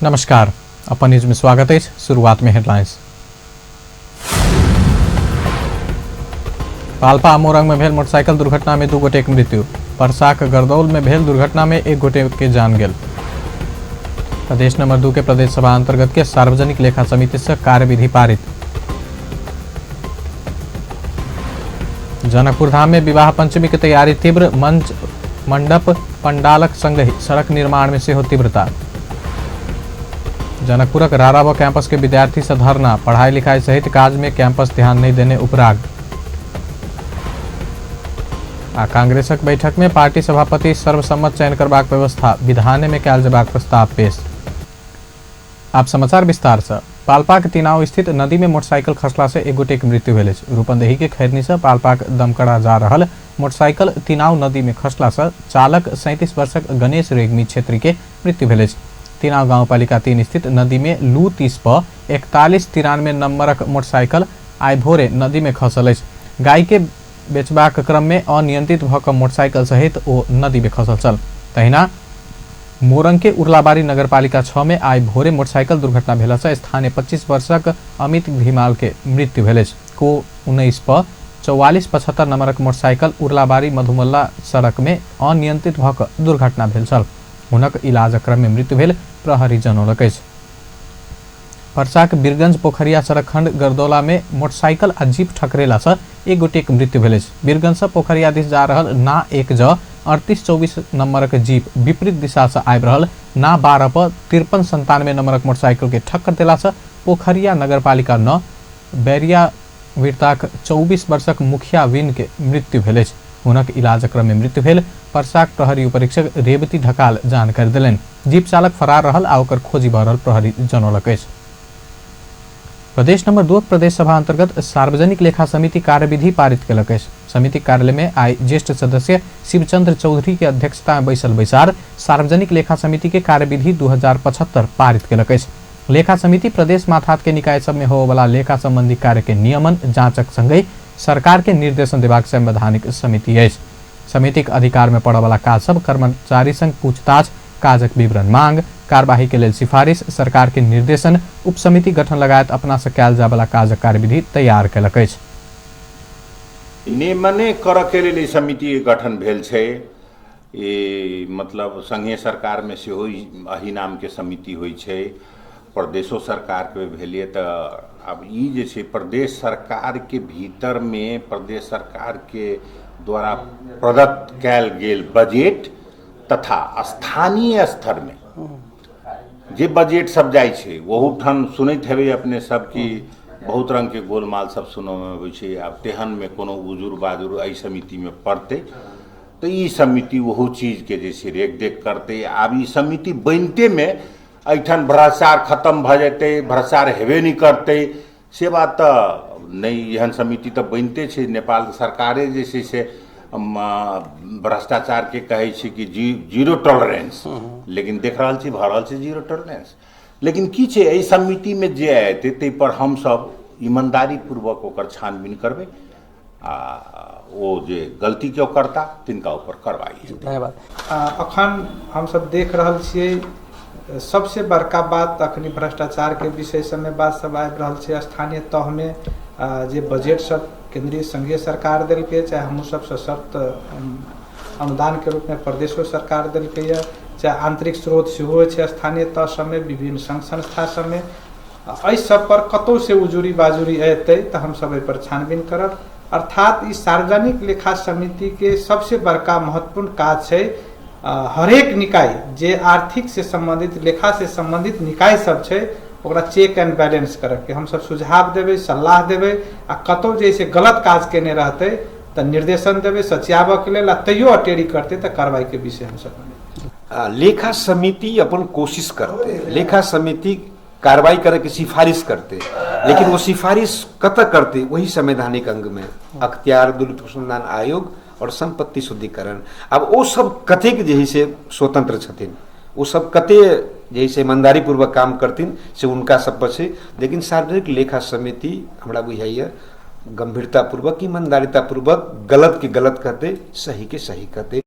नमस्कार, अपन न्यूज में स्वागत है। शुरुआत में हेडलाइंस। पाल्पा मोरंग में भेल मोटरसाइकिल दुर्घटना में 2 गोटे के मृत्यु। परसाक गरदौल में भेल दुर्घटना में 1 गोटे के जान गेल। प्रदेश नंबर 2 के प्रदेश सभा अंतर्गत के सार्वजनिक लेखा समिति से कार्यविधि पारित। जनकपुर धाम में विवाह पंचमी के तैयारी तीव्र। मंच मंडप पंडालक संगहि सड़क निर्माण में सेहो तीव्रता। जनकपुरक राराबो कैंपस के विद्यार्थी से धरना। पढ़ाई लिखाई सहित काज में कैंपस ध्यान नहीं देने उपराग। आ कांग्रेसक बैठक में पार्टी सभापति सर्वसम्मत चयन करबाक व्यवस्था विधाने में कयल जेबाक प्रस्ताव पेश। आप समाचार विस्तार से। पाल्पाक तिनाव स्थित नदी में मोटरसाइकिल खसला से 1 गोटे के मृत्यु भेल अछि। रूपन्देही के खैरनी से पाल्पाक दमकड़ा जा रहल मोटरसाइकिल तिनाव नदी में खसला से चालक 37 वर्षक गणेश रेग्मी छेत्री के मृत्यु भेल अछि। तिनाव गाउँपालिका 3 स्थित नदी में लू 30 पर 4193 नंबरक मोटरसाइकिल आइ भोरे नदी में खसल अछि। गाय के बेचबाक क्रम में अनियंत्रित भऽ कऽ मोटरसाइकिल सहित ओ नदी में खसल छल। तहिना मोरंग के उर्लाबारी नगरपालिका 6 में आइ भोरे मोटरसाइकिल दुर्घटना भेला से स्थानीय 25 वर्षक अमित घिमाल के मृत्यु भेल अछि। को 19 पर 4475 नंबरक मोटरसाइकिल उर्लाबारी मधुमल्ला सड़क में अनियंत्रित भऽ कऽ दुर्घटना भेल छल। हुनक इलाजक क्रम में मृत्यु भेल प्रहरी जनौलक अछि। परसाक बीरगंज पोखरिया सड़क खंड गरदौला में मोटरसाइकिल आ जीप ठकरेला से 1 गोटे के मृत्यु भेल अछि। बीरगंज से पोखरिया दिस जा रहल ना 1 ज 3824 नंबरक जीप विपरीत दिशा से आबि रहल ना 12 पर 5397 नंबरक मोटरसाइकिल के ठक्कर देला से पोखरिया नगरपालिका 9 बैरिया वीरताक 24 वर्षक मुखिया विन के मृत्यु भेल अछि। हुनक इलाजक क्रम में मृत्यु भेल परसाक प्रहरी उपरीक्षक रेवती ढकाल जानकारी देलनि। जीप चालक फरार रहल आ ओकर खोजी भऽ रहल प्रहरी जनौलक अछि। प्रदेश नंबर 2 प्रदेश सभा अंतर्गत सार्वजनिक लेखा समिति कार्यविधि पारित केलक अछि। समिति कार्यालय में आइ ज्येष्ठ सदस्य शिवचंद्र चौधरी के अध्यक्षता में बैसल बैसार सार्वजनिक लेखा समिति के कार्यविधि 2075 पारित केलक अछि। लेखा समिति प्रदेश माथात के निकाय सब में होबयवला लेखा संबंधी कार्य के नियमन जांचक संगहि सरकार के निर्देशन देबाक संवैधानिक समिति अछि। समितिक अधिकार में पड़यवला काज सब कर्मचारी संग पूछताछ, काजक विवरण मांग, कार्यवाही के लेल सिफारिश, सरकार के निर्देशन, उपसमिति गठन लगायत अपना से कयल जायवला काजक कार्यविधि तैयार केलक अछि। नियमने करऽ के लेल ई समिति गठन भेल छै। ई मतलब संघीय सरकार में सेहो एहि नाम के समिति होइ छै, प्रदेशो सरकार के भेलिए। तऽ आब ई जे छै प्रदेश सरकार के भीतर में प्रदेश सरकार के द्वारा प्रदत्त कयल गेल बजट तथा स्थानीय स्तर में जे बजट सब जाइ छै ओहूठाम सुनैत हेबै अपने सब कि बहुत रंग के गोलमाल सब सुनऽमे अबै छै। आब तेहनमे कोनो उजुर बाजुर एहि समितिमे पड़तै तऽ ई समिति ओहू चीजके जे छै रेख देख करतै। आब ई समिति बनितेमे एहिठाम भ्रष्टाचार खतम भऽ जेतै, भ्रष्टाचार हेबे नहि करतै से बात तऽ नहि। एहन समिति तऽ बनिते छै। नेपाल सरकारे जे छै से भ्रष्टाचारके कहै छै कि जीरो टॉलरेंस, लेकिन देख रहल छी भऽ रहल छै जीरो टॉलरेंस। लेकिन की छै एहि समितिमे जे एतै ताहिपर हमसभ ईमानदारीपूर्वक ओकर छानबीन करबै आ ओ जे गलती केओ करता तिनका ऊपर कार्रवाई हेतै। धन्यवाद। अखन हमसब देख रहल छियै सबसे बड़का बात अखनी भ्रष्टाचार के विषय सबमे बात सब आबि रहल छै। स्थानीय तहमे जे बजट सब केंद्रीय संघीय सरकार देलकै, चाहे हमहूँ सब सशर्त अनुदान के रूप में प्रदेशो सरकार देलकै, चाहे आंतरिक स्रोत सेहो छै स्थानीय तह सबमे, विभिन्न संघ संस्था सबमे, एहि सब पर कतौ से उजूरी बाजूरी एतै तऽ हमसब एहि पर छानबीन करब। अर्थात ई सार्वजनिक लेखा समिति के सबसे बड़का महत्वपूर्ण काज छै हरेक निकाय जे आर्थिक से संबंधित लेखा से संबंधित निकाय सब छै ओकरा चेक एंड बैलेंस करऽ के हमसब सुझाव देबै, सलाह देबै आ कतौ जे से गलत काज केने रहतै तऽ निर्देशन देबै सचियाबऽ के लेल आ तैयो अटेरी करतै तऽ कार्रवाई के विषय हमसब बनेबै। लेखा समिति अपन कोशिश करतै, लेखा समिति कार्रवाई करे के सिफारिश करते, लेकिन वो सिफारिश कत करते वही संवैधानिक अंग में अख्तियार दुरुपयोग अनुसंधान आयोग और संपत्ति शुद्धिकरण। अब वो सब कतेक जे है से स्वतंत्र छथिन, वो सब कते जे है से ईमानदारी पूर्वक काम करथिन से उनका सब पर छै। लेकिन सार्वजनिक लेखा समिति हमरा बुझाइए गंभीरतापूर्वक ईमानदारितापूर्वक गलत के गलत कहते, सही के सही कहते।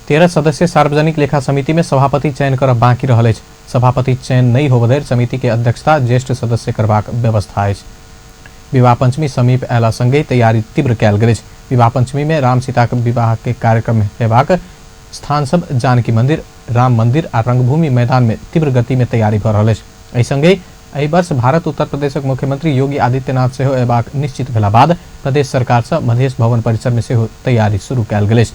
13 सदस्यीय सार्वजनिक लेखा समिति में सभापति चयन करब बाकी रहल अछि। सभापति चयन नहि होबय धरि समिति के अध्यक्षता ज्येष्ठ सदस्य करबाक व्यवस्था अछि। विवाह पंचमी समीप अयला संगहि तैयारी तीव्र कयल गेल अछि। विवाह पंचमी में राम सीताक विवाह के कार्यक्रम हेबाक स्थान सब जानकी मंदिर, राम मंदिर आ रंगभूमि मैदान में तीव्र गति में तैयारी भऽ रहल अछि। एहि संगहि एहि वर्ष भारत उत्तर प्रदेशक मुख्यमंत्री योगी आदित्यनाथ सेहो अयबाक निश्चित भेला बाद प्रदेश सरकार सँ मधेश भवन परिसर में सेहो तैयारी शुरू कयल गेल अछि।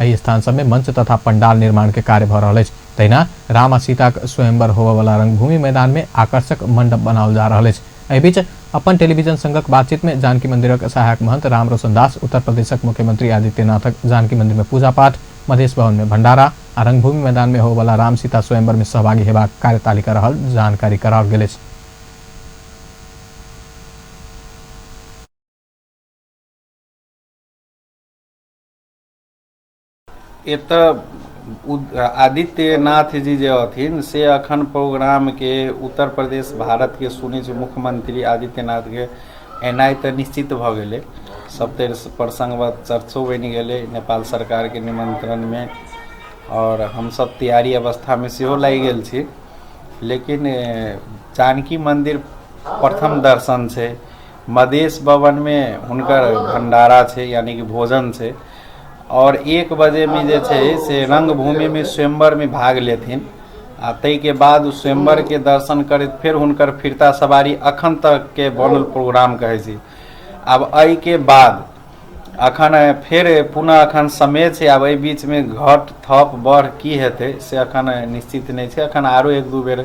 एहि स्थान सब में मंच तथा पंडाल निर्माण के कार्य भऽ रहल अछि। तहिना राम आ सीताक स्वयंवर होबयवला रंगभूमि मैदान में आकर्षक मंडप बनाओल जा रहल अछि। एहि बीच अपन टेलीविजन संगक बातचीत में जानकी मंदिरक सहायक महंत राम रोशन दास उत्तर प्रदेशक मुख्यमंत्री आदित्यनाथक जानकी मंदिर में पूजा पाठ, मधेश भवन में भंडारा आ रंगभूमि मैदान में होबयवला राम सीता स्वयंवर में सहभागी हेबाक कार्यतालिका रहल जानकारी कराओल गेल अछि। एतऽ आदित्यनाथ जी जे हथिन से अखन प्रोग्रामके उत्तर प्रदेश भारतके सुनै छी मुख्यमंत्री आदित्यनाथके एनाइ तऽ निश्चित भऽ गेलै। सब प्रसङ्गवत चर्चो बनि गेलै नेपाल सरकारके निमन्त्रणमे आओर हमसब तैयारी अवस्थामे सेहो लागि गेल छी। लेकिन जानकी मन्दिर प्रथम दर्शन छै, मधेश भवनमे हुनकर भण्डारा छै यानि कि भोजन छै आओर 1 बजेमे जे छै से रङ्गभूमिमे स्वयंवरमे भाग लेथिन आ ताहिके बाद स्वयंवरके दर्शन करैत फेर हुनकर फिरता सवारी अखन तकके बनल प्रोग्राम कहै छी। आब एहिके बाद अखन फेर पुनः अखन समय छै, आब एहि बीचमे घट थप बढ़ की हेतै से अखन निश्चित नहि छै। अखन आरो 1-2 बेर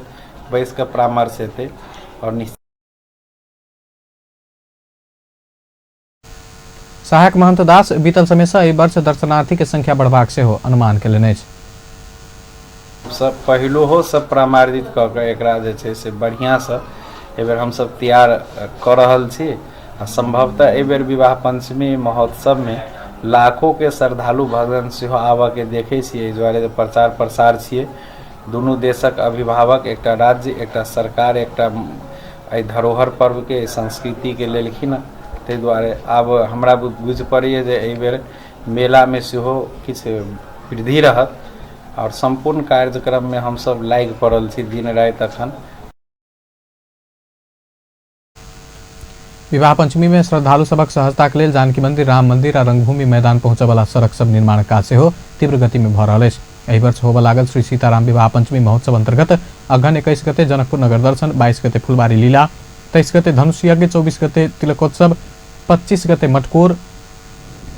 बैस कऽ परामर्श हेतै आओर निश्चित। सहायक महंत दास बीतल समय से एहि वर्ष दर्शनार्थी के संख्या बढ़बाक सेहो अनुमान केलनि अछि। सब पहिलुहो सब परामर्शित कऽ कऽ एकरा जे छै से बढ़िआँसँ एहिबेर हमसब तैयार कऽ रहल छी आ सम्भवतः एहिबेर विवाह पंचमी महोत्सवमे लाखोके श्रद्धालु भक्तगण सेहो आबऽके देखै छियै। एहि दुआरे जे प्रचार प्रसार छियै, दुनू देशक अभिभावक एकटा राज्य, एकटा सरकार, एकटा एहि धरोहर पर्वके संस्कृतिके लेलखिन हँ, ताहि दुआरे आब हमरा बुझि पड़ैए जे एहिबेर मेलामे सेहो किछु वृद्धि रहत आओर सम्पूर्ण कार्यक्रममे हमसब लागि पड़ल छी दिन राति अखन। विवाह पंचमी में श्रद्धालु सबक सहजता के लेल जानकी मंदिर, राम मंदिर आ रंगभूमि मैदान पहुंचय वाला सड़क सब निर्माण काज सेहो तीव्र गति में भऽ रहल अछि। एहि वर्ष होबय लागल श्री सीताराम विवाह पंचमी महोत्सव अंतर्गत अगहन 21 गते जनकपुर नगर दर्शन, 22 गते फुलबारी लीला, 23 गते धनुष यज्ञ, 24 गते तिलकोत्सव, 25 गते मटकोर,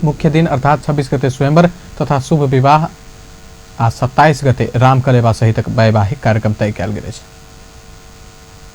मुख्य दिन अर्थात 26 गते स्वयंवर तथा शुभ विवाह आ 27 गते रामकलेवा सहितक वैवाहिक कार्यक्रम तय कयल गेल अछि।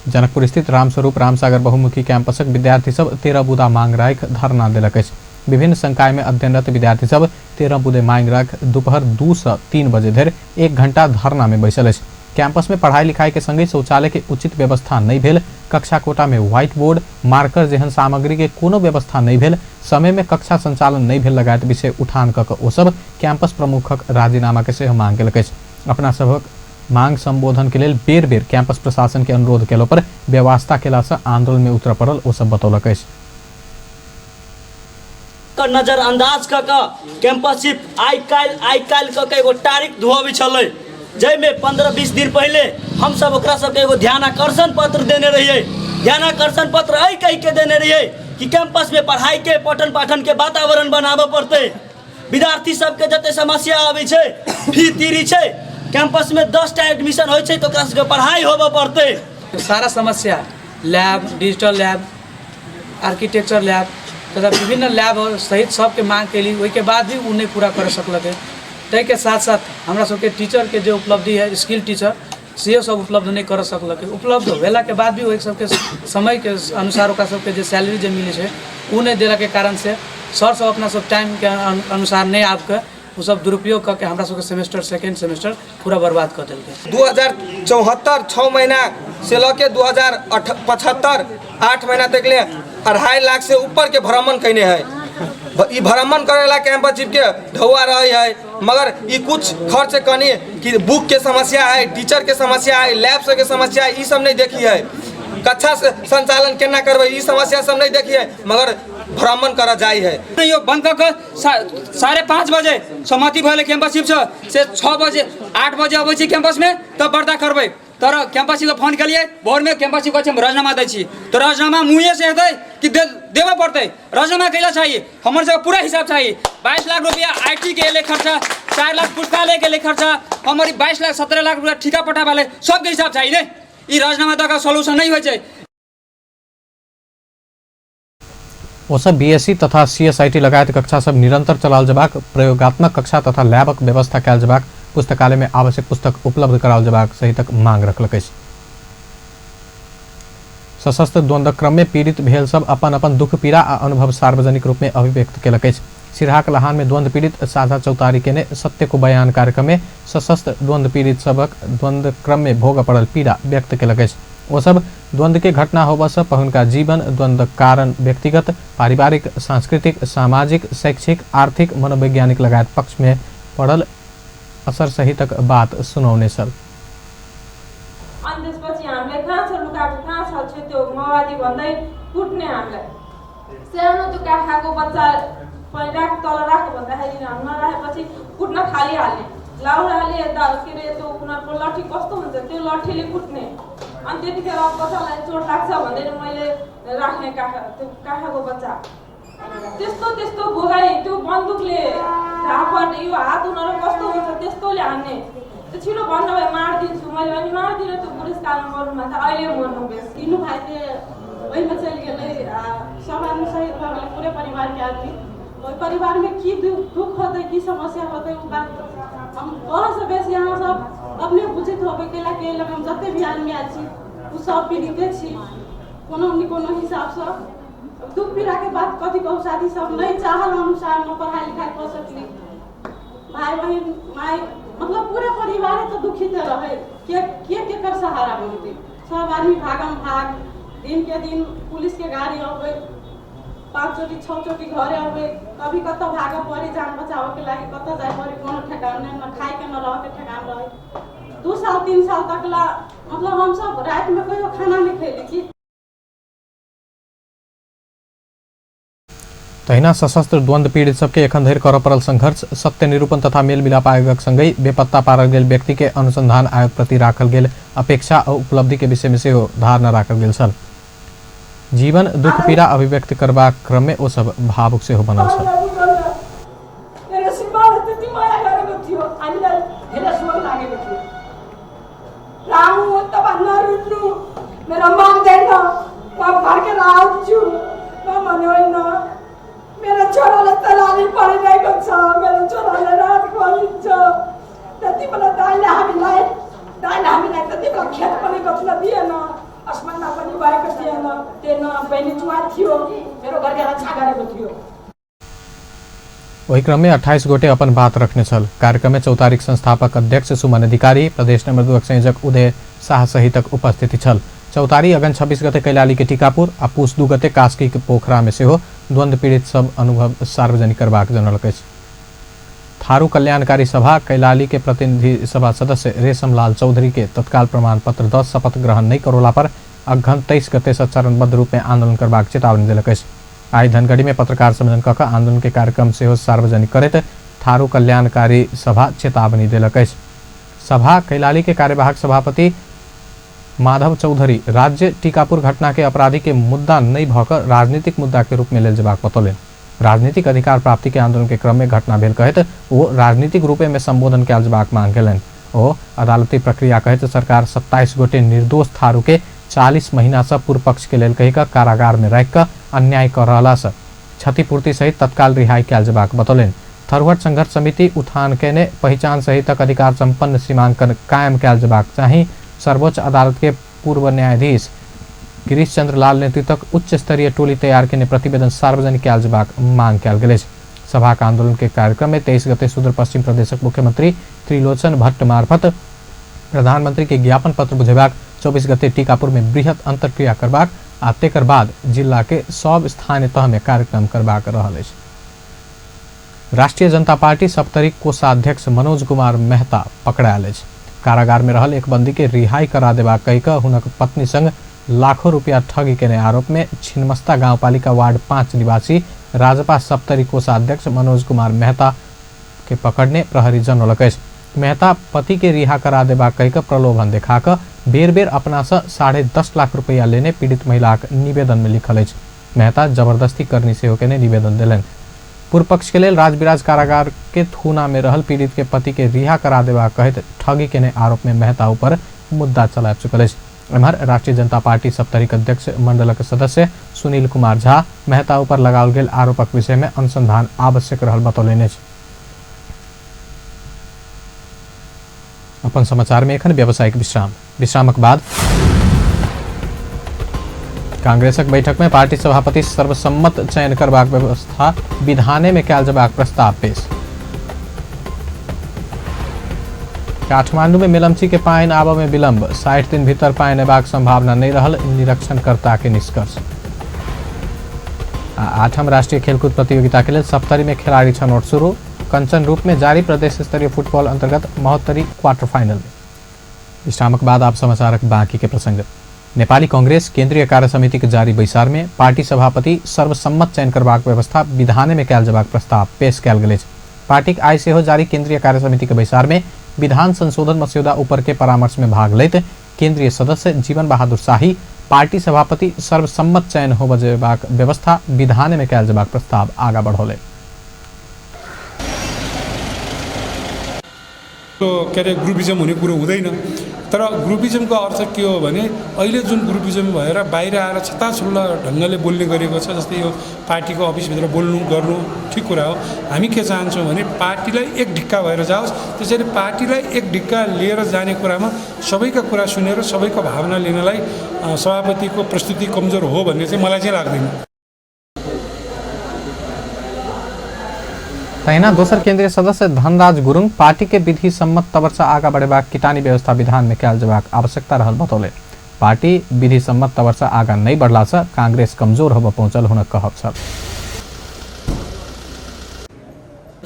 जनकपुर स्थित रामस्वरूप रामसागर बहुमुखी कैंपसक विद्यार्थी सब 13 बुदा मांग राखि धरना देलक अछि। विभिन्न संकाय में अध्ययनरत विद्यार्थी सब 13 बुदे मांग राखि दोपहर 2 से 3 बजे धरि 1 घंटा धरना में बैसल अछि। कैंपस में पढ़ाई लिखाई के संगहि शौचालय के उचित व्यवस्था नहीं भेल, कक्षा कोटा में व्हाइट बोर्ड, मार्कर जेहन सामग्री के कोनो व्यवस्था नहीं भेल, समय में कक्षा संचालन नहीं भेल लगायत विषय उठान कऽ ओ सब कैंपस प्रमुखक राजीनामा के सेहो मांग केलक अछि। अपना सबक मांग संबोधन के लेल बेर बेर कैंपस प्रशासन के अनुरोध केलो पर व्यवस्था केला से आंदोलन में उतर पड़ल ओ सब बतौलक अछि। नजरअंदाज कऽ कऽ कैंपस चिफ आइ काल्हि कऽ के एगो तारीख धोअबै छलै, जाहिमे 15-20 दिन पहिले हमसब ओकरा सबके एगो ध्यान आकर्षण पत्र देने रहियै। ध्यान आकर्षण पत्र एहि कहि के देने रहियै कि कैंपसमे पढ़ाइके पठन पाठनके वातावरण बनाबऽ पड़तै, विद्यार्थी सबके जते समस्या आबै छै, फी तीरी छै, कैंपसमे 10 टा एडमिशन होइ छै तऽ ओकरा सबके पढ़ाइ होबऽ पड़तै। सारा समस्या lab, digital lab, architecture lab तथा विभिन्न लैब सहित सबके मांग केली, ओहिके बाद भी ओ नहि पूरा कर सकलकै। ताहिके साथ साथ हमरा सबके टीचरके जे उपलब्धि है, स्किल टीचर सेहो सब उपलब्ध नहि कर सकलकै। उपलब्ध भेलाके बाद भी ओहि सबके समयके अनुसार ओकरा सबके जे सैलरी जे मिलै छै ओ नहि देलाके कारणसँ सर सब अपना सब टाइमके अनुसार नहि आबिके ओ सब दुरुपयोग कऽ के हमरा सबके सेमेस्टर सेकेंड सेमेस्टर पूरा बर्बाद कऽ देलकै। 2074 6 महीना से लऽ के 2075 8 महीना तक ले 2.5 लाख से ऊपर के भ्रमण कयने है। ई भ्रमण करेला कैंपस चीफ के ढौआ रहे है, मगर ई कुछ खर्च कनी कि बुक के समस्या है, टीचर के समस्या है, लैब सबके समस्या है, ई सब नहीं देखी है। कक्षा संचालन केना करबै ई समस्या सब नहीं देखी है, मगर भ्रमण करऽ जाइ है। यो बंद कऽ कऽ 5:30 बजे सहमति भेलै कैंपस चीफसँ, से 6 बजे 8 बजे अबै छी कैंपसमे तब वार्ता करबै। तर कैंपस चीफके फोन केलियै भोरमे, कैंपस चीफ कहै छै हम राजीनामा दै छी, तऽ राजीनामा मुँहेसँ हेतै कि देबऽ पड़तै? राजीनामा कैला चाही? हमर सबके पूरा हिसाब चाही। 22 लाख रुपया IT के एलै खर्चा, 4 लाख पुस्तकालय के एलै खर्चा, हमर 22 लाख 17 लाख रुपया ठिका पट्टा वाले सबके हिसाब चाही ने। ई राजीनामा दऽ कऽ सोल्यूशन नहि होइ छै। ओ सब बीएससी तथा सीएसआईटी लगायत कक्षा सब निरंतर चलाओल जेबाक, प्रयोगात्मक कक्षा तथा लैबक व्यवस्था कयल जेबाक, पुस्तकालय में आवश्यक पुस्तक उपलब्ध कराओल जेबाक सहितक मांग रखलक अछि। सशस्त्र द्वंद्वक क्रम में पीड़ित भेल सब अपन अपन दुख पीड़ा आ अनुभव सार्वजनिक रूप में अभिव्यक्त केलक अछि। सिरहाक लहान में द्वंद्व पीड़ित साझा चौतारी केने सत्य को बयान कार्यक्रम में सशस्त्र द्वंद्व पीड़ित सबक द्वंद्व क्रम में भोग पड़ल पीड़ा व्यक्त केलक अछि। ओ सब द्वंद्व के घटना होबऽ से पहिनका जीवन द्वंद्व कारण व्यक्तिगत, पारिवारिक, सांस्कृतिक, सामाजिक, शैक्षिक, आर्थिक, मनोवैज्ञानिक लगायत पक्ष में पड़ल असर सहितक बात सुनौने छल। अनि त्यसपछि हामीलाई कहाँ छ लुकाएको, कहाँ छ त्यो माओवादी भन्दै कुट्ने हामीलाई। सानो त्यो काखाको बच्चा पनि राख तल राख भन्दाखेरि नराखेपछि कुट्न थालिहाल्ने, लाउराले यता के अरे त्यो उनीहरूको लट्ठी कस्तो हुन्छ त्यो लट्ठीले कुट्ने। अनि त्यतिखेर बच्चालाई चोट लाग्छ भन्दै मैले राख्ने काखा, त्यो काखाको बच्चा त्यस्तो त्यस्तो भोगाई, त्यो बन्दुकले झापड यो हात उनीहरू कस्तो हुन्छ त्यस्तोले हान्ने। त्यो छिटो भन्नु भए मारिदिन्छु, मैले भने मारिदिनु, त्यो बुढेसकालमा मर्नु भन्दा अहिले मर्नु बेस। तीनू भाइके ओहिमे चलि गेलै आ सब आदमी शहीद भऽ गेलै, पूरे परिवारके आदमी। ओहि परिवारमे की दुख होतै, की समस्या होतै, ओ बात हम कहऽसँ बेसी अहाँ सब अपने बुझैत होबै। कैला कि एहि लग हम जते भी आदमी आयल छी ओ सब पीड़िते छी कोनो ने कोनो हिसाबसँ। दुख पीड़ाके बात कथी कहू, साथी सब नहि चाहल अनुसार न पढ़ाइ लिखाइ कऽ सकली, भाइ बहिन माय मतलब पूरा परिवारे तऽ दुखित रहै। के के केकर सहारा बनतै? सब आदमी भागम भाग, दिन के दिन पुलिस के गाड़ी अबै, 5 चोटि 6 चोटि घरे अबै, कभी कतऽ भागऽ पड़े जान बचाबऽ के लागि, कतऽ जाय पड़े कोनो ठेकान नहि, न खाय के न रह के ठेकान रहे। 2 साल 3 साल तक ला मतलब हमसब राति में कहियो खाना नहि खैली की। तहिना सशस्त्र द्वंद्व पीड़ित सबके एखन धरि करऽ पड़ल संघर्ष, सत्य निरूपण तथा मेल मिलाप आयोगक संगहि बेपत्ता पारल गेल व्यक्ति के अनुसंधान आयोग प्रति राखल गेल अपेक्षा आ उपलब्धि के विषय में सेहो धारणा राखल गेल छल। जीवन दुख पीड़ा अभिव्यक्त करबाक क्रम में ओ सब भावुक सेहो बनल छल। मेरो श्रीमानले त्यति माया गरेको थियो, हामीलाई धेरै स्वर लागेको थियो। रामु तपाईँ नरुन्नु, मेरो मान्दैन, म फर्केर आउँछु, म भने होइन, मेरो छोरालाई तलाली परिरहेको छ, मेरो छोरालाई रात गरिन्छ। त्यति बेला दाइले हामीलाई त्यति बेला खेत पनि बेच्न दिएन, असमानता पनि भएको थिएन, त्यो न बहिनी चुवा थियो, मेरो घरका रक्षा गरेको थियो। ओहि क्रम में 28 गोटे अपन बात रखने छल। कार्यक्रम में चौतारीक संस्थापक अध्यक्ष सुमन अधिकारी, प्रदेश नंबर 2 संयोजक उदय शाह सहितक उपस्थिति छल। चौतारी अगन 26 गते कैलाली के टीकापुर आ पूस 2 गते कास्की के पोखरा में सेहो द्वंद्व पीड़ित सब अनुभव सार्वजनिक करबाक जनौलक अछि। थारू कल्याणकारी सभा कैलाली के प्रतिनिधि सभा सदस्य रेशमलाल चौधरी के तत्काल प्रमाण पत्र 10 शपथ ग्रहण नहीं करोला पर अघन 23 गते से चरणबद्ध रूप में आंदोलन करबाक चेतावनी देलक अछि। आई धनगढ़ी में पत्रकार सम्मेलन कऽ आंदोलन के कार्यक्रम सेहो सार्वजनिक करैत थारू कल्याणकारी सभा चेतावनी देलक अछि। सभा कैलाली के कार्यवाहक सभापति माधव चौधरी राज्य टीकापुर घटना के अपराधी के मुद्दा नहीं भऽ कऽ राजनीतिक मुद्दा के रूप में लेल जेबाक बतौलनि। राजनीतिक अधिकार प्राप्ति के आंदोलन के क्रम में घटना भेल कहैत ओ राजनीतिक रूपे में संबोधन कयल जेबाक मांग केलनि। ओ अदालती प्रक्रिया कहैत सरकार 27 गोटे निर्दोष थारू के 40 महीना से पूर्व पक्ष के लेल कहि कऽ कारागार में राखि कऽ अन्याय कऽ रहला से क्षतिपूर्ति सहित तत्काल रिहाई कयल जेबाक बतौलनि। थरुहट संघर्ष समिति उठान केने पहिचान सहितक अधिकार संपन्न सीमांकन कायम कयल जेबाक चाही। सर्वोच्च अदालत के पूर्व न्यायाधीश गिरीश चंद्र लाल नेतृत्वक उच्च स्तरीय टोली तैयार केने प्रतिवेदन सार्वजनिक कयल जेबाक मांग कयल गेल अछि। सभाक आंदोलन के कार्यक्रम में 23 गते सुदूर पश्चिम प्रदेशक मुख्यमंत्री त्रिलोचन भट्ट मार्फत प्रधानमंत्री के ज्ञापन पत्र बुझेबाक, 24 गते टीकापुर में बृहत अंतर्क्रिया करबाक आ तेकर बाद जिला के सब स्थानीय तह में कार्यक्रम करबाक रहल अछि। राष्ट्रीय जनता पार्टी सप्तरी कोषाध्यक्ष मनोज कुमार मेहता पकड़ायल अछि। कारागार में रहल एक बंदी के रिहाई करा देबाक कहि कऽ हुनक पत्नी संग लाखों रुपया ठगी केने आरोप में छिन्नमस्ता गाउँपालिका वार्ड 5 निवासी राजपा सप्तरी कोषाध्यक्ष मनोज कुमार मेहता के पकड़ने प्रहरी जनौलक अछि। मेहता पति के रिहा करा देबाक कहि कऽ प्रलोभन देखा कऽ बेर बेर अपना से 10.5 लाख रुपया लेने पीड़ित महिलाक निवेदन में लिखल अछि। मेहता जबरदस्ती करनी सेहो केने निवेदन देलनि। पूर्व पक्ष के लेल राजविराज कारागार के थूना में रहल पीड़ित के पति के रिहा करा देबाक कहैत ठगी केने आरोप में मेहता ऊपर मुद्दा चला चुकल अछि। एम्हर राष्ट्रीय जनता पार्टी सप्तरीक अध्यक्ष मंडलक सदस्य सुनील कुमार झा मेहता ऊपर लगाओल गेल आरोपक विषय में अनुसंधान आवश्यक रहल बतौलनि अछि। अपन समाचार में एखन व्यावसायिक विश्राम। विश्रामक बाद कांग्रेसक बैठक में पार्टी सभापति सर्वसम्मत चयन करबाक व्यवस्था विधाने में कयल जबाक प्रस्ताव पेश। काठमांडू में मेलम्ची के पानि आबय में विलंब, 60 दिन भीतर पानि अयबाक संभावना नहीं रहल निरीक्षणकर्ता के निष्कर्ष। आ 8म राष्ट्रीय खेलकूद प्रतियोगिता के लेल सप्तरी में खिलाड़ी छनौट शुरू, कंचन रूप में जारी प्रदेश स्तरीय फुटबॉल अंतर्गत महोत्तरी क्वार्टर फाइनल में। विश्रामक बाद आप समाचारक बाकी के प्रसंग। नेपाली कांग्रेस केंद्रीय कार्य समिति के जारी बैसार में पार्टी सभापति सर्वसम्मत चयन करबाक व्यवस्था विधाने में कयल जबाक प्रस्ताव पेश कयल गेल अछि। पार्टीक आइ सेहो जारी केंद्रीय कार्य समिति के बैसार में विधान संशोधन मस्यौदा ऊपर के परामर्श में भाग लैत केंद्रीय सदस्य जीवन बहादुर शाही पार्टी सभापति सर्वसम्मत चयन होबय जेबाक व्यवस्था विधाने में कयल जबाक प्रस्ताव आगा बढ़ौलनि। के अरे ग्रुपिजम हुने कुरो हुँदैन, तर ग्रुपिजमको अर्थ के हो भने अहिले जुन ग्रुपिजम भएर बाहिर आएर छताछुल्ल ढङ्गले बोल्ने गरेको छ, जस्तै यो पार्टीको अफिसभित्र बोल्नु गर्नु ठिक कुरा हो। हामी के चाहन्छौँ भने पार्टीलाई एक ढिक्का भएर जाओस्। त्यसैले पार्टीलाई एक ढिक्का लिएर जाने कुरामा सबैका कुरा सुनेर सबैको भावना लिनलाई सभापतिको प्रस्तुति कमजोर हो भन्ने चाहिँ मलाई चाहिँ लाग्दैन। तहिना दोसर केंद्रीय सदस्य धनराज गुरुङ पार्टी के विधि सम्मत तवरसँ आगा बढ़ेबाक किटानी व्यवस्था विधान में कयल जेबाक आवश्यकता रहल बतौलनि। पार्टी विधि सम्मत तवरसँ आगा नहि बढ़लासँ कांग्रेस कमजोर होबय पहुँचल हुनक कहब छल।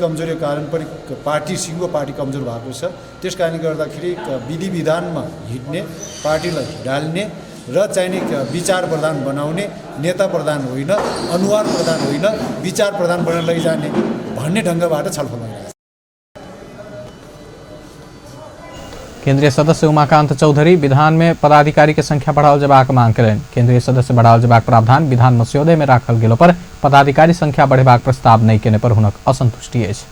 कमजोरीको कारण पनि पार्टी सिङ्गो पार्टी कमजोर भएको छ। त्यस कारणले गर्दाखेरि विधि विधानमा हिँड्ने, पार्टीलाई ढाल्ने र चाहिने विचार प्रधान बनाउने, नेता प्रधान होइन, अनुहार प्रधान होइन, विचार प्रधान बनाएर लैजाने भन्ने ढङ्गबाट छलफल भइरहेको छ। केंद्रीय सदस्य उमाकांत चौधरी विधान में पदाधिकारी के संख्या बढ़ाओल जेबाक मांग कयलनि। केंद्रीय सदस्य बढ़ाओल जेबाक प्रावधान विधान मस्यौदे में राखल गेलो पर पदाधिकारी संख्या बढ़ेबाक प्रस्ताव नहि केने पर हुनक असंतुष्टि अछि।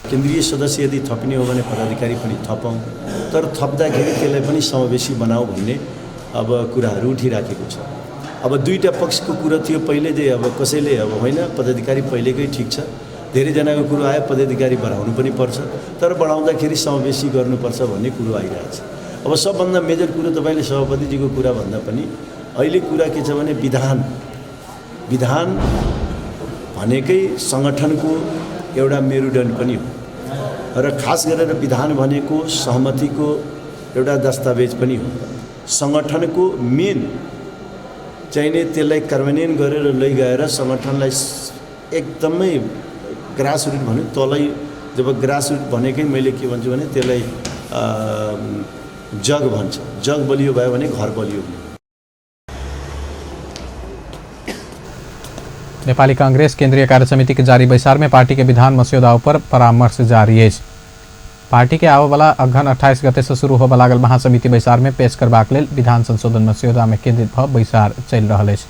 केन्द्रीय सदस्य यदि थपिने हो भने पदाधिकारी पनि थपौँ, तर थप्दाखेरि त्यसलाई पनि समावेशी बनाऊ भन्ने अब कुराहरू उठिराखेको छ। अब दुईवटा पक्षको कुरो थियो पहिले चाहिँ, अब कसैले अब होइन पदाधिकारी पहिलेकै ठिक छ, धेरैजनाको कुरो आयो पदाधिकारी बढाउनु पनि पर्छ, तर बढाउँदाखेरि समावेशी गर्नुपर्छ भन्ने कुरो आइरहेछ। अब सबभन्दा मेजर कुरो तपाईँले सभापतिजीको कुरा भन्दा पनि अहिले कुरा के छ भने विधान विधान भनेकै सङ्गठनको एउटा मेरुदण्ड पनि हो र खास गरेर विधान भनेको सहमतिको एउटा दस्तावेज पनि हो। सङ्गठनको मेन चाहिने त्यसलाई कार्यान्वयन गरेर लैगएर सङ्गठनलाई एकदमै ग्रासरुट भन्यो तलै, जब ग्रासरुट भनेकै मैले के भन्छु भने त्यसलाई जग भन्छ, जग बलियो भयो भने घर बलियो हुने। नेपाली कांग्रेस केंद्रीय कार्य समिति के जारी बैसार में पार्टी के विधान मस्यौदा पर परामर्श जारी अछि। पार्टी के आबयवला अगहन 28 गते से शुरू होबय लागल महासमिति बैसार में पेश करबाक लेल विधान संशोधन मस्यौदा में केंद्रित भ बैसार चलि रहल अछि।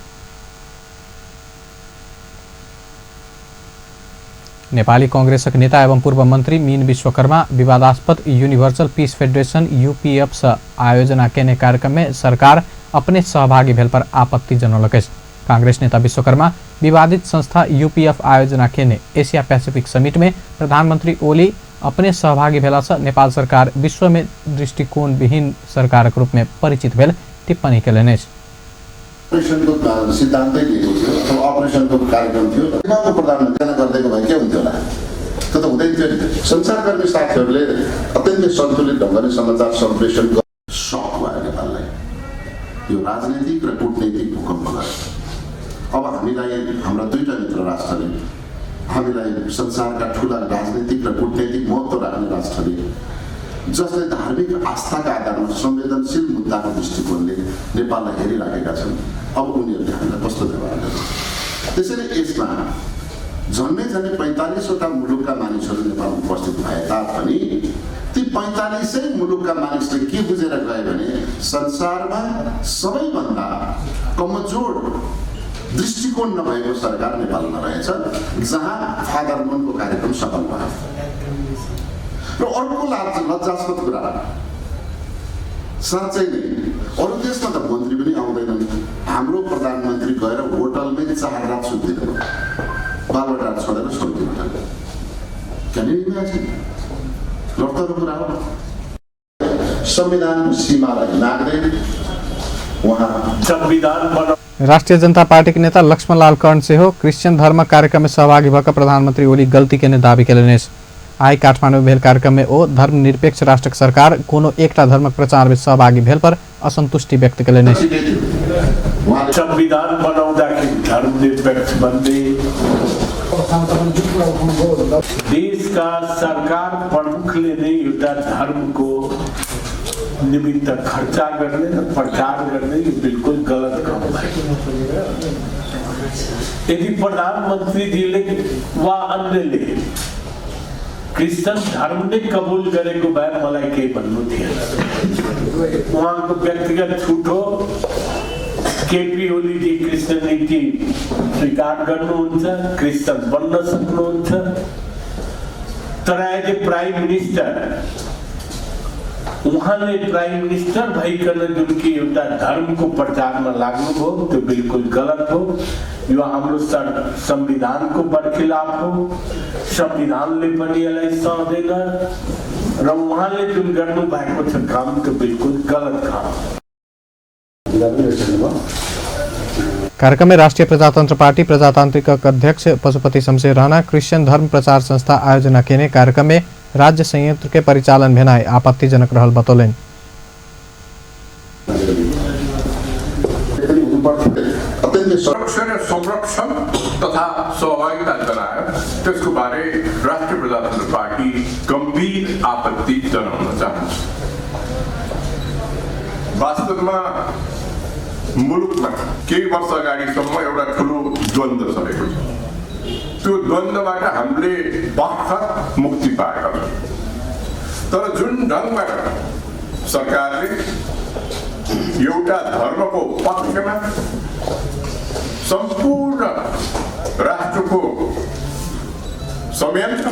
नेपाली कांग्रेसक नेता एवं पूर्व मंत्री मीन विश्वकर्मा विवादास्पद यूनिवर्सल पीस फेडरेशन यूपीएफ से आयोजना केने कार्यक्रम में सरकार अपने सहभागी भेल पर आपत्ति जनौलक अछि। कांग्रेस नेता विश्वकर्मा विवादित संस्था यूपीएफ आयोजना केने एशिया पैसिफिक समिट में प्रधानमंत्री ओली अपने सहभागी भेला से नेपाल सरकार विश्व में दृष्टिकोण विहीन सरकारक रूप में परिचित भेल टिप्पणी केलनि अछि। अपरेसनको सिद्धान्तै दिएको थियो अथवा अपरेसनको कार्यक्रम थियो, नेपालको प्रधानमन्त्री गरिदिएको भए के हुन्थ्यो होला? त्यो त हुँदैन थियो नि। सञ्चारकर्मी साथीहरूले अत्यन्तै सन्तुलित ढङ्गले समाचार सम्प्रेषण सक भयो नेपाललाई, यो राजनैतिक र कूटनैतिक भूकम्प गयो। अब हामीलाई हाम्रा दुईटा मित्र राष्ट्रले, हामीलाई संसारका ठुला राजनीतिक र कूटनैतिक महत्त्व राख्ने राष्ट्रले जसले धार्मिक आस्थाका आधारमा संवेदनशील मुद्दाको दृष्टिकोणले नेपाललाई हेरिराखेका छन्, अब उनीहरूले हामीलाई कस्तो व्यवहार गर्छ? त्यसैले यसमा झन्डै झन्डै 45वटा मुलुकका मानिसहरू नेपालमा उपस्थित भए तापनि ती 45 मुलुकका मानिसले के बुझेर गए भने संसारमा सबैभन्दा कमजोर दृष्टिकोण नभएको सरकार नेपालमा रहेछ, जहाँ फादर मुनको कार्यक्रम सफल भयो। र अर्को लज्जास्पद कुरा, साँच्चै नै अरू देशमा त मन्त्री पनि आउँदैनन्, हाम्रो प्रधानमन्त्री गएर होटलमै 4 रात सुत्दिनु भयो, बालबाटार छोडेर स्वर्गीय होटल। Can you imagine? लड्दो कुरा हो। संविधानको सीमालाई नाग्दै उहाँ संविधान। राष्ट्रिय जनता पार्टीके नेता लक्ष्मणलाल कर्ण सेहो क्रिश्चियन धर्म कार्यक्रम में सहभागी भऽ प्रधानमंत्री ओली गलती केने दावी केलनि अछि। आइ काठमाडौँ भेल कार्यक्रम में ओ धर्मनिरपेक्ष राष्ट्रक सरकार कोनो एकटा धर्मक प्रचार में सहभागी भेल पर असंतुष्टि व्यक्त केलनि अछि। संविधान बनाउँदाखेरि धर्मनिरपेक्ष बन्ने देशका सरकार प्रमुखले नै एउटा धर्मको निमित्त खर्चा गर्ने र प्रचार गर्ने यो बिल्कुल गलत काम भयो। यदि प्रधानमन्त्रीजीले वा अन्यले क्रिस्चियन धर्म नै कबुल गरेको भए मलाई केही भन्नु थिएन, उहाँको व्यक्तिगत छुट हो। केपी ओलीजी क्रिस्चियनिटी स्वीकार गर्नुहुन्छ, क्रिस्चियन बन्न सक्नुहुन्छ, तर एज ए प्राइम मिनिस्टर उहाँले प्राइम मिनिस्टर भइकन जुन कि एउटा धर्मको प्रचारमा लाग्नुभयो त्यो बिल्कुल गलत हो। यो हाम्रो संविधानको बरखिलाफ हो, संविधानले पनि यसलाई सहँदैन र उहाँले जुन गर्नु भएको छ काम त्यो बिल्कुल गलत काम। कार्यक्रम में राष्ट्रिय प्रजातंत्र पार्टी प्रजातांत्रिक अध्यक्ष पशुपति शमशेर राणा क्रिश्चियन धर्म प्रचार संस्था आयोजना केने कार्यक्रम में राज्य संयंत्र के परिचालन भेनाइ आपत्तिजनक रहल बतौलनि। संरक्षण र संरक्षण तथा सहभागिता गराएर त्यसको बारे राष्ट्रिय प्रजातन्त्र पार्टी गम्भीर आपत्ति जनाउन चाहन्छ। वास्तवमा मुलुकमा केही वर्ष अगाडिसम्म एउटा ठुलो द्वन्द्व चलेको छ, त्यो द्वन्द्वबाट हामीले भर्खर मुक्ति पाएका छौँ। तर जुन ढङ्गबाट सरकारले एउटा धर्मको पक्षमा सम्पूर्ण राष्ट्रको संयन्त्र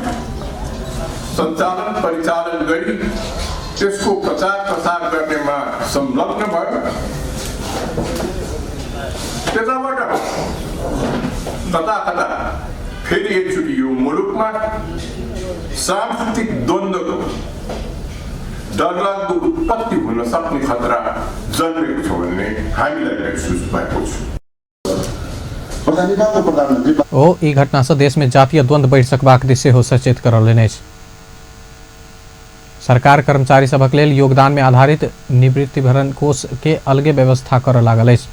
सञ्चालन परिचालन गरी त्यसको प्रचार प्रसार गर्नेमा संलग्न भयो, त्यताबाट कता कता फेरि एकचोटि यो मुलुकमा सांस्कृतिक द्वन्द्वको डरलाग्दो उत्पत्ति हुन सक्ने खतरा जन्मेको छ भन्ने हामीलाई महसुस भएको छ। ओ ई घटना से देश में जातीय द्वंद्व बढ़ि सकबाक दिस सेहो सचेत करौलनि अछि। सरकार कर्मचारी सभक लेल योगदान में आधारित निवृत्ति भरण कोष के अलगे व्यवस्था करऽ लागल अछि।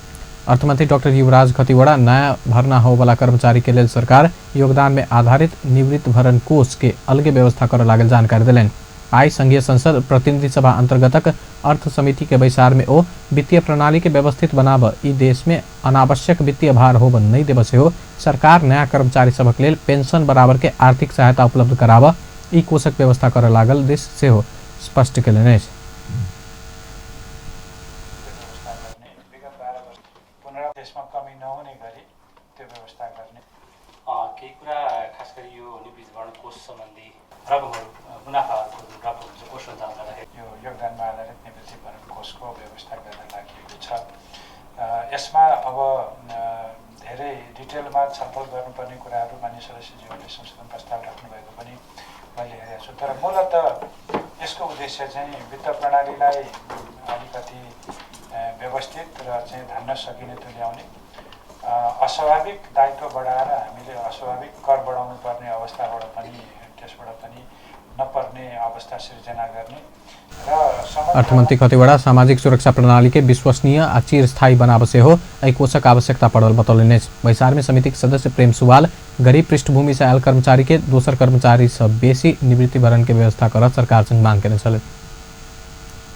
अर्थमंत्री डॉक्टर युवराज खतिवड़ा नया भर्ना होवला कर्मचारी के लेल सरकार योगदान में आधारित निवृत्त भरण कोष के अलगे व्यवस्था करऽ लागल जानकारी देलनि। आइ संघीय संसद प्रतिनिधि सभा अंतर्गतक अर्थ समिति के बैसार में ओ वित्तीय प्रणाली के व्यवस्थित बनाब, ई देश में अनावश्यक वित्तीय भार होब नहीं देब सेहो सरकार नया कर्मचारी सभक लेल पेंशन बराबर के आर्थिक सहायता उपलब्ध कराब ई कोषक व्यवस्था करऽ लागल दिस सेहो स्पष्ट केलनि अछि। योगदानमा आधारित निवृत्ति भरण कोषको व्यवस्था गर्न लागि छ। यसमा अब धेरै डिटेलमा छलफल गर्नुपर्ने कुराहरू मान्य सदस्यज्यूहरूले संशोधन प्रस्ताव राख्नुभएको पनि मैले हेरेको छु। तर मूलत यसको उद्देश्य चाहिँ वित्त प्रणालीलाई अलिकति व्यवस्थित र चाहिँ धान्न सकिने तुल्याउने, अस्वाभाविक दायित्व बढाएर हामीले अस्वाभाविक कर बढाउनु पर्ने अवस्थाबाट पनि त्यसबाट पनि नपर्ने अवस्था सिर्जना गर्ने र अर्थमन्त्री खतिवड़ा सामाजिक सुरक्षा प्रणाली के विश्वसनीय आ चिरस्थायी बनाब सेहो एहि कोषक आवश्यकता पड़ल बतौलनि अछि। बैसार में समितिक सदस्य प्रेम सुवाल गरीब पृष्ठभूमि से आयल कर्मचारी के दोसर कर्मचारी से बेसी निवृत्ति भरण के व्यवस्था करऽ सरकार संग मांग केने छलनि।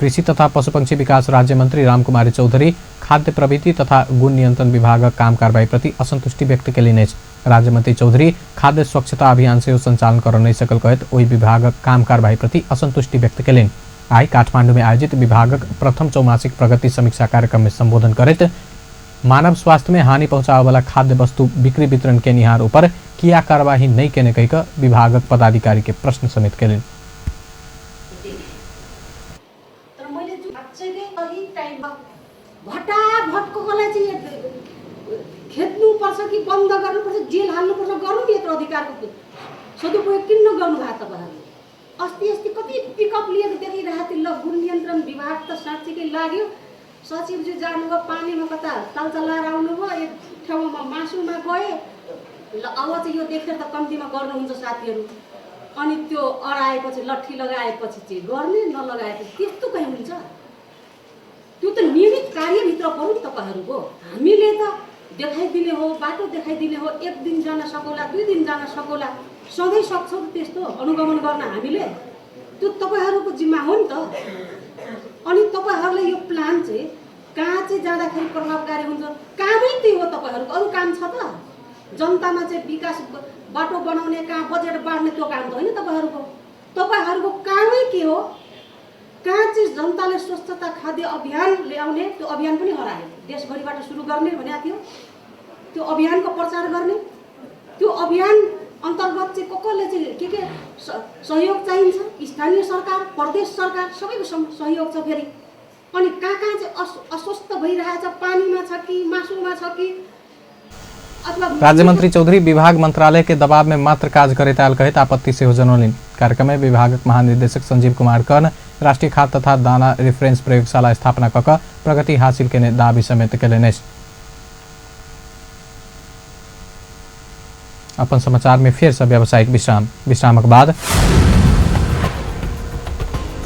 कृषि तथा पशुपक्षी विकास राज्य मंत्री रामकुमारी चौधरी खाद्य प्रविधि तथा गुण नियंत्रण विभागक काम कारबाहीप्रति असन्तुष्टि व्यक्त केलनि अछि। राज्य मंत्री चौधरी खाद्य स्वच्छता अभियान सेहो संचालन कर नहि सकल कहैत ओहि विभागक काम कारबाहीप्रति असन्तुष्टि व्यक्त केलनि। आइ काठमांडू में आयोजित विभागक प्रथम चौमासिक प्रगति समीक्षा कार्यक्रम में संबोधन करैत मानव स्वास्थ्य में हानि पहुँचाबयवला खाद्य वस्तु बिक्री वितरण केनिहार ऊपर किया कार्यवाही नहीं केने कहि कऽ विभागक पदाधिकारी के प्रश्न समेत केलनि। खेद्नुपर्छ कि बन्द गर्नुपर्छ, जेल हाल्नुपर्छ, गर्नु नि यत्रो अधिकारको सदुपयोग किन नगर्नु भएको तपाईँहरूले? अस्ति अस्ति कति पिकअप लिएर देखिरहेको थियो, ल गुण नियन्त्रण विभाग त साँच्चीकै लाग्यो। सचिवज्यू जानुभयो पानीमा कता तालचलाएर आउनुभयो, एक ठाउँमा मासुमा गए, ल अब चाहिँ यो देखेर त कम्तीमा गर्नुहुन्छ साथीहरू। अनि त्यो अराएपछि लट्ठी लगाएपछि चाहिँ गर्ने, नलगाएपछि त्यस्तो कहीँ हुन्छ? त्यो त नियमित कार्यभित्र पऱ्यो नि तपाईँहरूको। हामीले त देखाइदिने हो, बाटो देखाइदिने हो, एक दिन जान सकौला, दुई दिन जान सकौला, सधैँ सक्छौँ त्यस्तो अनुगमन गर्न हामीले? त्यो तपाईँहरूको जिम्मा हो नि त। अनि तपाईँहरूले यो प्लान चाहिँ कहाँ चाहिँ जाँदाखेरि प्रभावकारी हुन्छ? कामै त्यही हो तपाईँहरूको, अरू काम छ त? जनतामा चाहिँ विकास बाटो बनाउने, कहाँ बजेट बाँड्ने त्यो काम त होइन तपाईँहरूको। तपाईँहरूको कामै के हो? कहाँ चाहिँ जनताले स्वच्छता खाद्य अभियान ल्याउने, त्यो अभियान पनि हरायो। देशभरिबाट सुरु गर्ने भनेको थियो, त्यो अभियानको प्रचार गर्ने, त्यो अभियान अन्तर्गत चाहिँ कसले चाहिँ के सहयोग चाहिन्छ, स्थानीय सरकार, प्रदेश सरकार सबैको सहयोग छ फेरि। अनि कहाँ कहाँ चाहिँ अस्वस्थ भइरहेछ, पानीमा छ कि मासुमा छ कि? राज्यमंत्री चौधरी विभाग मंत्रालय के दबाव में मात्र काज करैत आयल कहैत आपत्ति सेहो जनौलनि। कार्यक्रम में विभागक महानिदेशक संजीव कुमार कर्ण राष्ट्रीय खाद्य तथा दाना रेफरेंस प्रयोगशाला स्थापना कऽ कऽ प्रगति हासिल केने दावी समेत केलनि अछि। अपन समाचार में फेर से व्यावसायिक विश्राम। विश्रामक बाद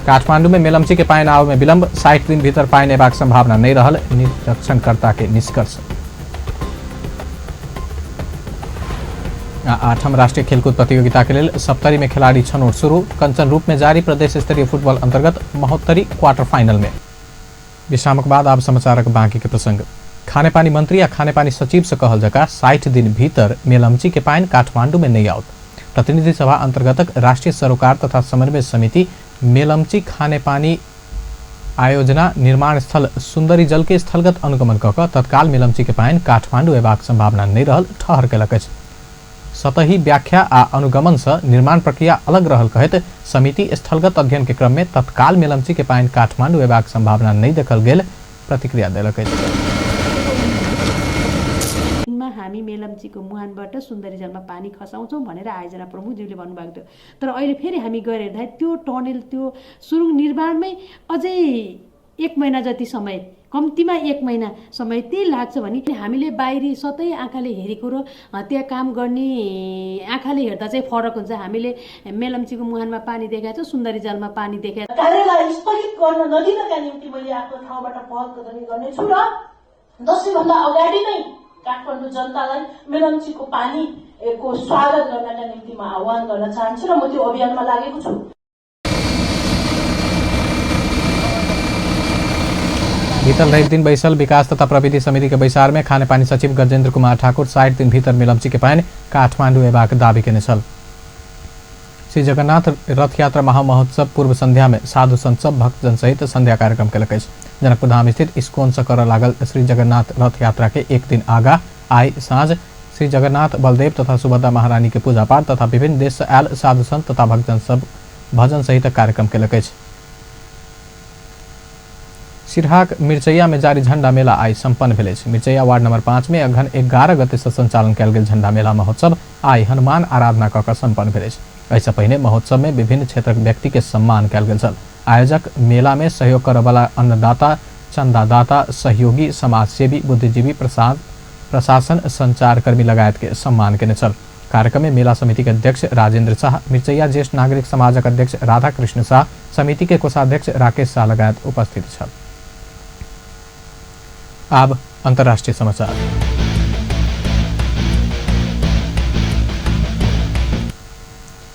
काठमांडू में मेलम्ची के पानि आवे में विलंब, 60 दिन भीतर पानि एबाक संभावना नहीं रहल निरीक्षणकर्ता के निष्कर्ष। आठम राष्ट्रीय खेलकूद प्रतियोगिता के लेल सप्तरी में खिलाड़ी छनौट शुरू, कंचन रूप में जारी प्रदेश स्तरीय फुटबॉल अंतर्गत महोत्तरी क्वार्टर फाइनल में। विश्रामक बाद आब समाचारक बाकी के प्रसंग। खानेपानी मंत्री आ खानेपानी सचिव से कहल जका 60 दिन भीतर मेलम्ची के पानि काठमांडू में नहीं आओत। प्रतिनिधि सभा अंतर्गतक राष्ट्रीय सरोकार तथा समन्वय समिति मेलम्ची खानेपानी आयोजना निर्माण स्थल सुंदरी जल के स्थलगत अनुगमन कऽ कऽ तत्काल मेलम्ची के पानि काठमांडू एबाक संभावना नहीं रहल ठहर केलक अछि। सतही व्याख्या आ अनुगमन से निर्माण प्रक्रिया अलग रहल कहैत समिति स्थलगत अध्ययन के क्रम में तत्काल मेलम्ची के पानि काठमांडू एबाक संभावना नहीं देखल गेल प्रतिक्रिया देलक अछि। हामी मेलम्चीको मुहानबाट सुन्दरी जलमा पानी खसाउँछौँ भनेर आयोजना प्रमुखज्यूले भन्नुभएको थियो, तर अहिले फेरि हामी गएर हेर्दा त्यो टनेल, त्यो सुरुङ निर्माणमै अझै एक महिना जति समय, कम्तीमा एक महिना समय त्यही लाग्छ भने हामीले बाहिरी सतै आँखाले हेरेको र त्यहाँ काम गर्ने आँखाले हेर्दा चाहिँ फरक हुन्छ। हामीले मेलम्चीको मुहानमा पानी देखाएको छ, सुन्दरी जलमा पानी देखाएको छ। कार्यलाई स्थगित गर्न नदिनका निम्ति मैले आफ्नो ठाउँबाट पहल कदमी गर्नेछु र दसैँभन्दा अगाडि नै काठमाडौँ जनतालाई मेलम्चीको पानीको स्वागत गर्नका निम्ति म आह्वान गर्न चाहन्छु र म त्यो अभियानमा लागेको छु। बीतल रवि दिन बैसल विकास तथा प्रविधि समिति के बैसार में खानेपानी सचिव गजेंद्र कुमार ठाकुर 60 दिन भीतर मेलम्ची के पानि काठमांडू एबाक दावी केने छल। श्री जगन्नाथ रथ यात्रा महामहोत्सव पूर्व संध्या में साधु संत सब भक्तजन सहित संध्या कार्यक्रम केलक अछि। जनकपुर धाम स्थित इस्कोन से करऽ लागल श्री जगन्नाथ रथ यात्रा के एक दिन आगा आइ साँझ श्री जगन्नाथ बलदेव तथा सुभद्रा महारानी के पूजा पाठ तथा विभिन्न देश से आयल साधु संत तथा भक्तजन सब भजन सहित कार्यक्रम केलक अछि। सिरहाक मिरचैया में जारी झंडा मेला आइ संपन्न भेल अछि। मिरचैया वार्ड नंबर 5 में अघन 11 गते से संचालन कयल गेल झंडा मेला महोत्सव आइ हनुमान आराधना कऽ कऽ संपन्न भेल अछि। एहिसँ पहिने महोत्सव में विभिन्न क्षेत्रक व्यक्ति के सम्मान कयल गेल छल। आयोजक मेला में सहयोग करऽवला अन्नदाता, चंदादाता, सहयोगी, समाजसेवी, बुद्धिजीवी, प्रशासन, संचारकर्मी लगायत के सम्मान केने छल। कार्यक्रम में मेला समिति के अध्यक्ष राजेंद्र शाह, मिरचैया ज्येष्ठ नागरिक समाजक अध्यक्ष राधा कृष्ण शाह, समिति के कोषाध्यक्ष राकेश शाह लगायत उपस्थित छल। अब अंतर्राष्ट्रीय समाचार।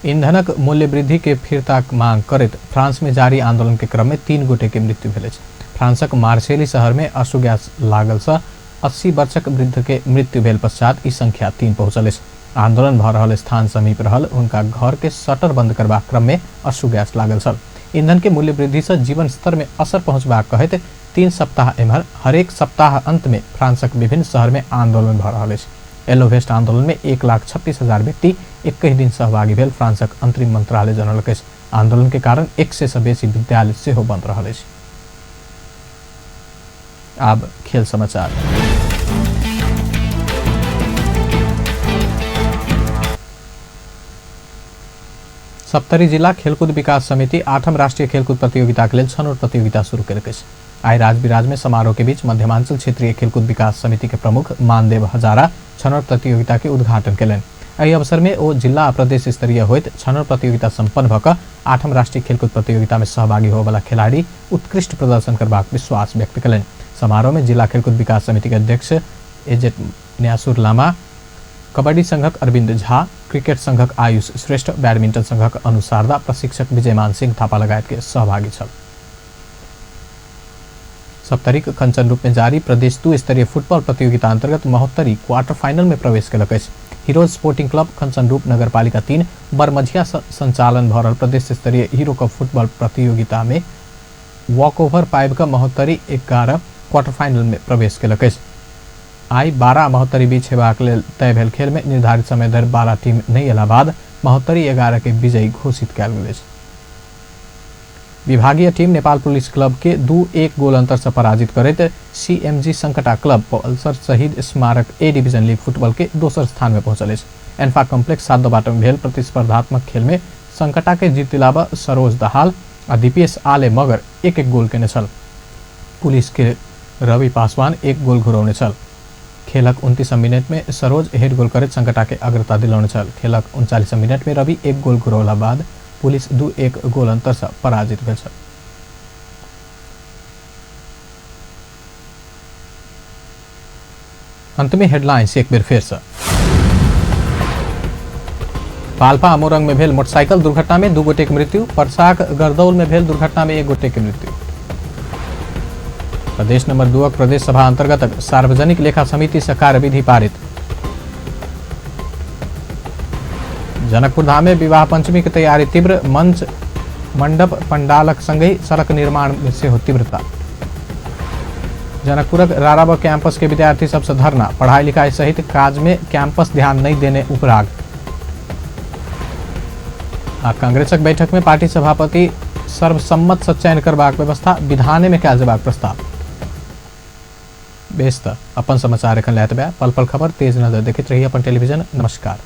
ईंधनक मूल्य वृद्धि के फिरताक मांग करैत फ्रांस में जारी आंदोलन के क्रम में 3 गोटे के मृत्यु भेल अछि। फ्रांसक मार्सेली शहर में आंसू गैस लागल से 80 वर्षक वृद्ध के मृत्यु भेल पश्चात ई संख्या 3 पहुंचल अछि। आंदोलन भऽ रहल स्थान समीप रहल हुनका घर के शटर बंद करबाक क्रम में आंसू गैस लागल छल। ईंधन के मूल्य वृद्धि से जीवन स्तर में असर पहुंचबाक कहैत 3 सप्ताह एम्हर हरेक सप्ताह अंत में फ्रांसक विभिन्न शहर में आंदोलन भऽ रहल अछि। येलो वेस्ट आंदोलन में 1,26,000 व्यक्ति 21 दिन सहभागी भेल फ्रांसक अंतरिम मंत्रालय जनौलक अछि। आंदोलन के कारण 100 से बेसी विद्यालय सेहो बंद रहल अछि। आब खेल समाचार। सप्तरी जिला खेलकूद विकास समिति 8म राष्ट्रीय खेलकूद प्रतियोगिता के लेल छनौट प्रतियोगिता शुरू केलक अछि। आइ राजविराज में समारोह के बीच मध्यमांचल क्षेत्रीय खेलकूद विकास समिति के प्रमुख मानदेव हजारा छनौट प्रतियोगिता के उद्घाटन केलनि। एहि अवसर में ओ जिला आ प्रदेश स्तरीय होइत छनौट प्रतियोगिता सम्पन्न भऽ कऽ 8म राष्ट्रीय खेलकूद प्रतियोगिता में सहभागी होबयवला खिलाड़ी उत्कृष्ट प्रदर्शन करबाक विश्वास व्यक्त केलनि। समारोह में जिला खेलकूद विकास समिति के अध्यक्ष एजेट न्यासुर लामा, कबड्डी संघक अरविंद झा, क्रिकेट संघक आयुष श्रेष्ठ, बैडमिंटन संघक अनु शारदा, प्रशिक्षक विजयमान सिंह थापा लगायत के सहभागी छल। सप्तरीक कंचन रूप में जारी प्रदेश 2 स्तरीय फुटबॉल प्रतियोगिता अंतर्गत महोत्तरी क्वार्टर फाइनल में प्रवेश केलक अछि। हीरोज स्पोर्टिंग क्लब कंचन रूप नगरपालिका 3 बरमझिया संचालन भऽ रहल प्रदेश स्तरीय हीरो कप फुटबॉल प्रतियोगिता में वॉकओवर पाबि कऽ महोत्तरी 11 क्वार्टर फाइनल में प्रवेश केलक अछि। आइ 12 महोत्तरी बीच हेबाक लेल तय भेल खेल में निर्धारित समय धरि 12 टीम नहि अयला बाद महोत्तरी 11 के विजयी घोषित कयल गेल अछि। विभागीय टीम नेपाल पुलिस क्लब के 2-1 गोल अंतर से पराजित करैत सीएमजी संकटा क्लब पल्सर शहीद स्मारक ए डिवीजन लीग फुटबॉल के दोसर स्थान में पहुंचल अछि। एन्फा कॉम्प्लेक्स 7 बाटो में भेल प्रतिस्पर्धात्मक खेल में संकटा के जीत दिलाबऽ सरोज दहाल आ दीपेश आले मगर 1-1 गोल केने छल। पुलिस के रवि पासवान 1 गोल घुरौने छल। खेलक 29 मिनट में सरोज हेड गोल करैत संकटा के अग्रता दिलौने छल। खेलक 39 मिनट में रवि 1 गोल घुरौला बाद पुलिस 2-1 गोल अंतर से पराजित भेल छल। अंत में हेडलाइंस एक बेर फेर से। पाल्पा मोरंग में भेल मोटरसाइकिल दुर्घटना में 2 गोटे के मृत्यु। परसाक गरदौल में भेल दुर्घटना में 1 गोटे के मृत्यु। प्रदेश नंबर 2 प्रदेश सभा अंतर्गत सार्वजनिक लेखा समिति से कार्यविधि पारित। जनकपुर धाम में विवाह पंचमी के तैयारी तीव्र। मंच मंडप पंडालक संगहि सड़क निर्माण में सेहो तीव्रता। जनकपुरक राराब कैंपस के विद्यार्थी सबसे धरना। पढ़ाई लिखाई सहित काज में कैंपस ध्यान नहीं देने उपराग। आ कांग्रेसक बैठक में पार्टी सभापति सर्वसम्मत से चयन करबाक व्यवस्था विधाने में कयल जेबाक प्रस्ताव। बेस त अपन समाचार एखन लैत बा। पल पल खबर तेज नजर देखैत रही अपन टेलीविजन। नमस्कार।